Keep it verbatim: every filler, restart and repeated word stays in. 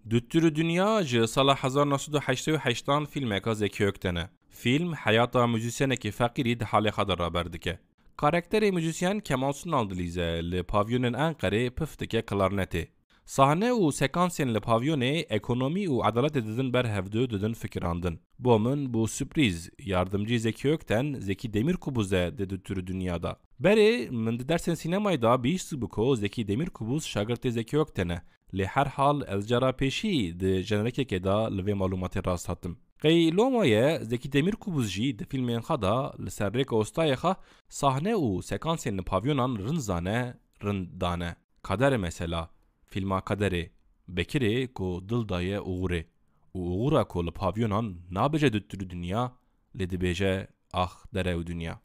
Dutturu Dünya ji sala hezar neh sed û heştê û heştan fîlmeka Zekî Ökten e. Fîlm heyata muzîsyenekî feqîrî di halê xwe de raber dike. Karakterê muzîsyen Kemal Sunal Dilîze li pavyonên Enqerê pif dike klarnetê. Sahne û sekansên li pavyonê ekonomî û edaletê didin ber hevdu, didin fikirandin. Bo min bû sürprîz, yardimcî Zekî Ökten, Zekî Demirkubuz e di Dutturu Dünya de. Berê min di dersên sînemayê de bihîstibû ku Zekî Demirkubuz şagirtê Zekî Ökten e. Lê herhal ez cara pêşî di jenerekekê de li vê malûmatê rast hatim. Qey loma ye Zekî Demirkubuz jî di fîlmên xwe de li ser rêka ostayê xwe sahne û sekansên li pavyonan rind zane, rind dane. Kader e mesela, fîlma Kaderê, Bekirê ku dil daye Uğurê û Uğura ku li pavyonan nabêje Dutturu Dünya, lê dibêje ax dere û dinya.